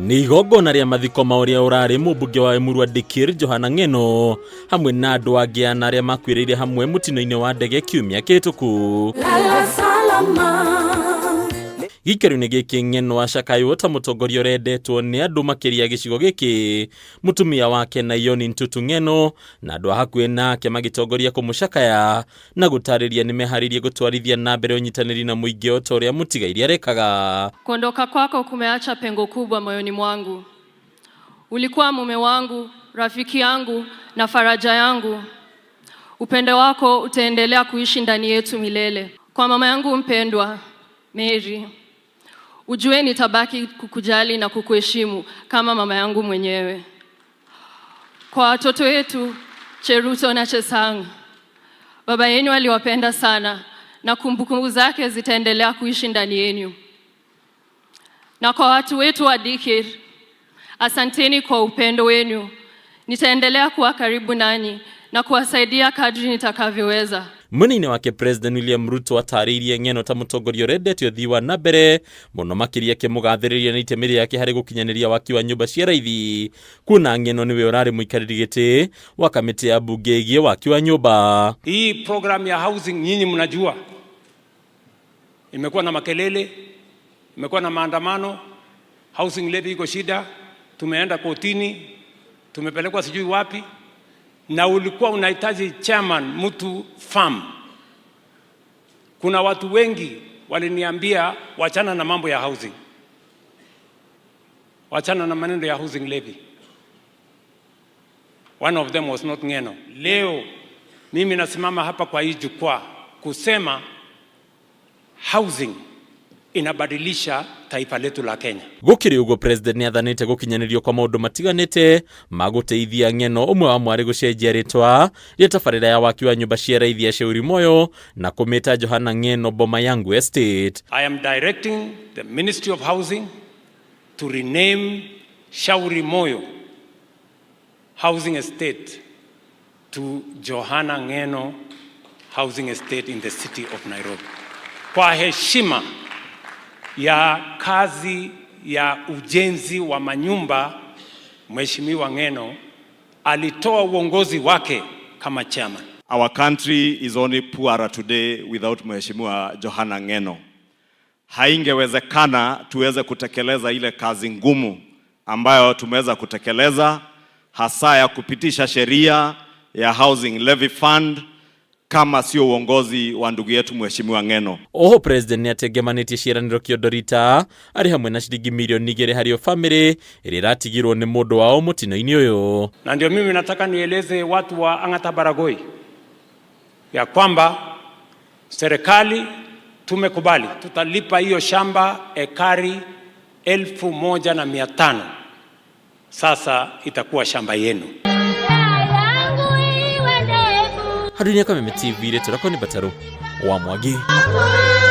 Nĩ igongona rĩa mathiko ma ũrĩa ũrarĩ mũmbunge wa Emurua Dikirr Johana Ng'eno hamwe na andũ angĩ ana arĩa makuĩrĩire hamwe mũtino-inĩ wa ndege kiumia kĩhĩtũku. Lala salama. Gĩikaro-inĩ gĩkĩ Ng'eno acakaywo ta mũtongoria ũrendetwo nĩ andũ makĩria gĩcigo gĩkĩ, mũtumia wake Naioni Ntutu Ng'eno na andũ a hakuhĩ nake magĩtongoria kũmũcakaya na gũtarĩria nĩ meharĩirie gũtwarithia na mbere ũnyitanĩri na mũingĩ o ta ũrĩa mũtigairĩ arekaga. Kuondoka kwako kumeacha pengo kubwa moyoni mwangu. Ulikuwa mume wangu, rafiki yangu na faraja yangu. Upendo wako utaendelea kuishi ndani yetu milele. Kwa mama yangu mpendwa Mary, ujue nitabaki kukujali na kukuheshimu kama mama yangu mwenyewe. Kwa watoto wetu Cheruto na Chesang, baba yenu aliwapenda sana na kumbukumbu zake zitaendelea kuishi ndani yenu. Na kwa watu wetu wa Dikirr, asanteni kwa upendo wenu. Nitaendelea kuwa karibu nanyi na kuwasaidia kadri nitakavyoweza. Mwena-inĩ wake President William Ruto atarĩirie Ng'eno ta mũtongoria ũrendete ũthii wa na mbere mũno makĩria akĩmũgathĩrĩria na itemi rĩake harĩ gũkinyanĩria waki wa nyũmba cia raithi, kuona Ng'eno nĩwe ũrarĩ mũikarĩri gĩtĩ wa kamĩtĩ ya mbunge ĩgiĩ waki wa nyũmba. Hii program ya housing nyinyi mnajua imekuwa na makelele, imekuwa na maandamano, housing levy iko shida, tumeenda kotini, tumepelekwa sijui wapi, na ulikuwa unahitaji chairman mtu firm. Kuna watu wengi waliniambia wachana na mambo ya housing, wachana na maneno ya housing levy. One of them was not Ng'eno. Leo mimi nasimama hapa kwa hii jukwaa kusema housing inabadilisha taifa letu la Kenya. Gũkĩrĩ ũguo, President nĩ athanĩte gũkinyanĩrio kwa maũndũ matiganĩte ma gũteithia Ng'eno, ũmwe wa mwarĩ gũcenjia rĩtwa rĩa tabarĩra ya waki wa nyũmba cia raithi ya Shauri Moyo na kũmĩta Johana Ng'eno Boma Yangu Estate. I am directing the Ministry of Housing to rename Shauri Moyo Housing Estate to Johana Ng'eno Housing Estate in the city of Nairobi. Kwa heshima ya kazi ya ujenzi wa manyumba, Mheshimiwa Ng'eno alitoa uongozi wake kama chairman. Our country is only poorer today without Mheshimiwa Johana Ng'eno. Haingewezekana tuweze kutekeleza ile kazi ngumu ambayo tumeweza kutekeleza, hasa ya kupitisha sheria ya Housing Levy Fund, kama sio uongozi wa ndugu yetu Mheshimiwa Ng'eno. Oho President nĩ atengemanĩtie ciĩranĩro kĩondo rita arĩ hamwe na ciringi mirioni 2 harĩ o bamĩrĩ ĩrĩa ĩratigirwo nĩ mũndũ wao mũtino-inĩ ũyũ. Na ndio mimi nataka nieleze watu wa Ang'ata Baragoi ya kwamba serikali tumekubali tutalipa hiyo shamba ekari 1,500. Sasa itakuwa shamba yenu. Handũ-inĩ ya Kameme TV, rĩtwa rĩakwa nĩ Mbataru wa Mwangi. Aku.